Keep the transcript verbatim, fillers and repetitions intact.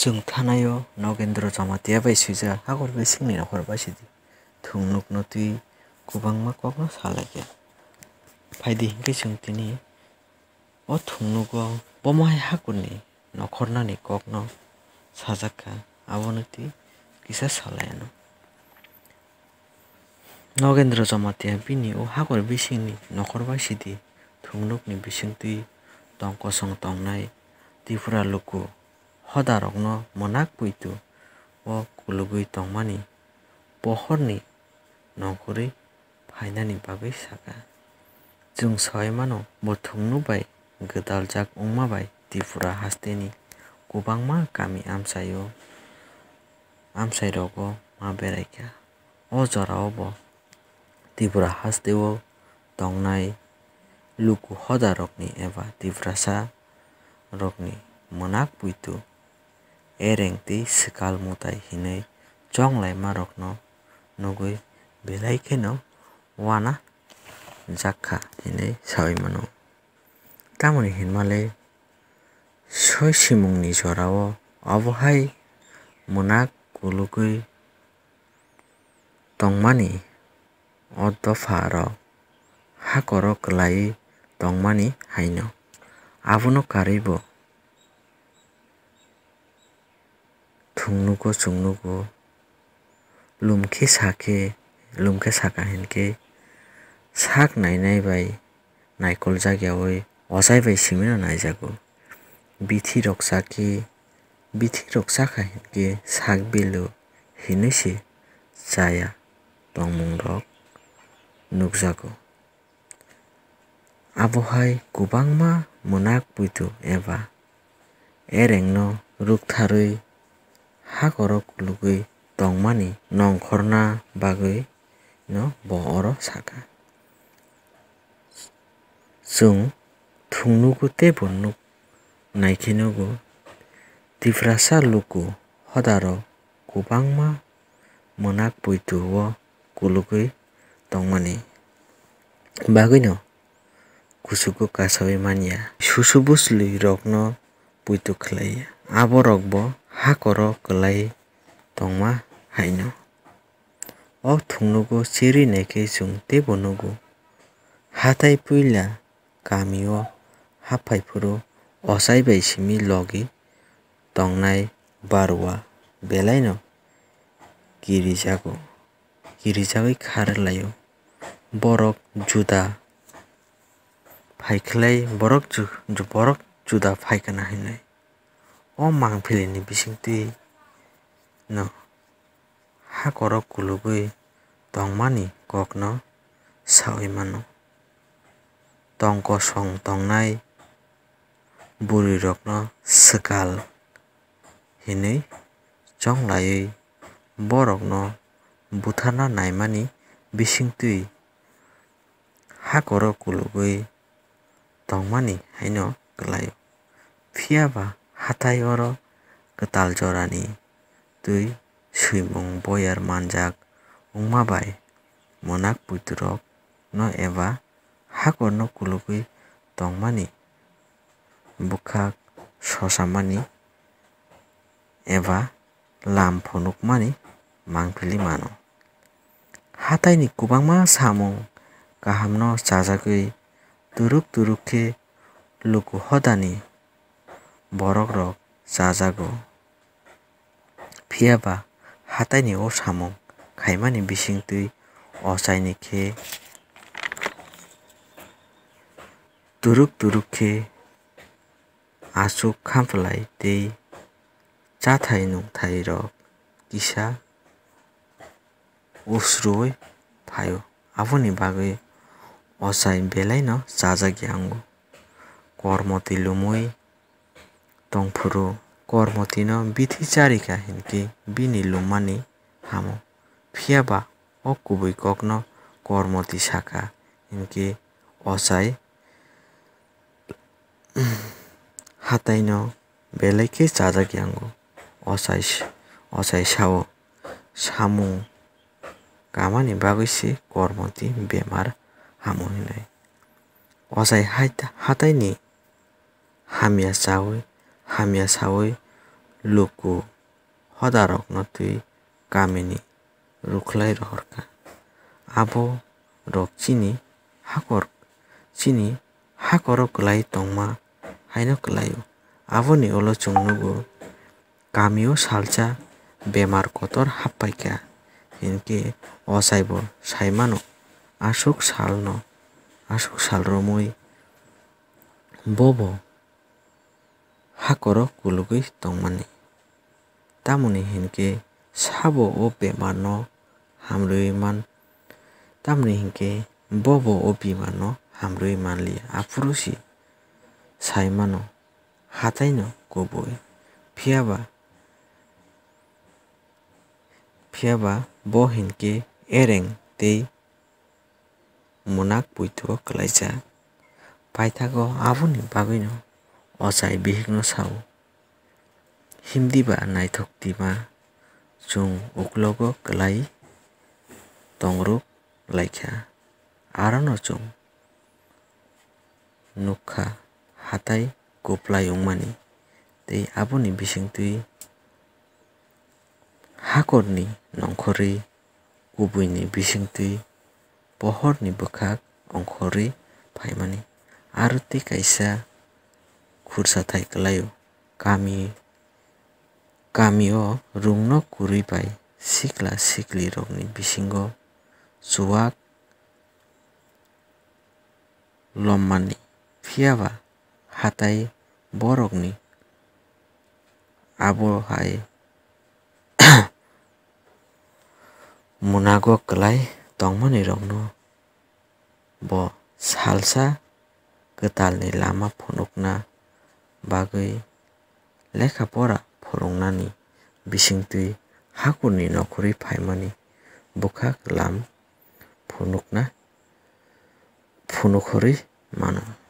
Chwng thanai-o Nogendro Jamatia bai swijak Hakor Bisingni Nokhor Basidi thungnukno twi kwbangma kokno sa lai kha. Phaidi hinkhe chwng tini o thungnugo bomo hai hakurni nokhornani kokno sajak kha, abono twi kisa sa lai anw. Nogendro Jamatia bini o Hakor Bisingni Nokhor Basidi thungnukni bisingtwi tong kosong tongnai Tripura luku hodarokno mwnak puitu o kulugwi tongmani pohorni nongkhorwi phainani bagwi sakha. Chwng saui mano, bo thungnuk bai gwdaljak wngma bai Tripura hasteni kwbangma kami amchaio, amchairogo ma berai kha. O jorao bo Tripura hasteo tongnai luku hodarokni eba Tiprasa rokni mwnak puitu ereng tei swkal mwtai hinwi chonglaimarokno nugwi belai kheno uana jak kha hinwi saui mano. Tamoni hinmale soi simungni jorao obo hai mwnak kulugwi tongmani o dopha rok hakoro kwlaiwi tongmani haino. Abono karwi bo thwngnugo chwngnugo, lum khe sa khe, lum khe sakha hinkhe sak nainai bai naikoljak yaui ochai bai simino naijago. Bithi rok cha khe, bithi rok chakha hinkhe sak belu hinwi se chaya tongmung rok nukjago. Abo hai kwbangma mwnak puitu eba erengno ruktharwi hakoro kulugwi tongmani nongkhorna bagwi no bo oro sakha. Chwng thwngnugo tei bo nuk naikhe nugo, Tiprasa luku hodaro kwbangma mwnak puitu o kulugwi tongmani bagwino kuchugo kasaui manya. Susu bwsli rokno puitu khlaiya. Aborok bo hakoro kwlai tongma haino. O thwngnugo cherwi naikhe chwng teibo nugo. Hatai puila kamio haphai phuru ochai bai simi logi tongnai barwa belaino kirijago, kirijagwi kha rwlaio. Borok juda phaikhlai borok ju-, ju-, borok juda phaikana hinwi. O mangpilini bisingtwi no hakoro kulugwi tongmani kokno saui mano. Tong kosong tongnai bwrwirokno swkal hinwi chonglaiwi borokno butharna naimani bisingtwi hakoro kulugwi tongmani haino kwlaio. Phiya ba hathai oro kwtal jorani twi swimung boyar manjak wngma bai mwnak puiturokno eba hakorno kulugwi tongmani bwkhak sosamani eba lam phunukmani mangpili mano. Hataini kwbangma samung kahamno chajagwi turuk turuk khe luku hodani borokrok chajago. Phiya ba hataini o samung khaimani bisingtwi ochaini khe turuk turuk khe achuk khampwlai tei chathai nungthairok kisa usrui phaio. Aboni bagwi ochai belaino chajak ya wngo. Kormoti lumui tongphuru Kormotino bithi charikha hinkhe bini lummani hamo. Phiya ba o kubui kokno Kormoti sakha hinkhe ochai hataino belai khe chajak ya wngo. Ochai, ochai sao, samung kamani bagwi se Kormoti bemar hamo hinwi. Ochai hai-, hataini hamya chaui, hamya saui luku hodarokno twi kamini rwkhlai rohor kha. Abo rok chini hakor, chini hakoro kwlai tongma haino kwlaio. Aboni ulo chwng nugo, kamio salsa bemar kotor happai kha, hinkhe ochaibo sai mano, aswk salno, aswk sal romwi bobo hakoro kulugwi tongmani. Tamoni hinkhe sabo o bemarno hamrwi man, tamoni hinkhe bobo o bemarno hamrwi manliya. Aphuru si sai mano, hataino kubui. Phiyaba, phiyaba bo hinkhe ereng tei munak puithugo kwlaijak. Paithago aboni bagwino ochai bihikno sao, "Himdiba naithok tima, chwng uklogo kwlai tongruk laikha." Arono chwng nukha hatai kuplai wngmani, tei aboni bisingtwi hakorni nongkhorwi, kubuini bisingtwi pohorni bwkhak ongkhorwi phaimani. Aro tei kaisa khursathai kwlaio, kami, kamio rungno kwrwi bai sikla siklirokni bisingo chuwak lommani, phiyaba hatai borokni abo hai munago kwlai tongmanirokno bo salsa kwtalni lama phunukna bagwi lekha pora phwrwngnani bisingtwi hakurni nokhorwi phaimani bwkhak lam phunukna, phunukhorwi mano.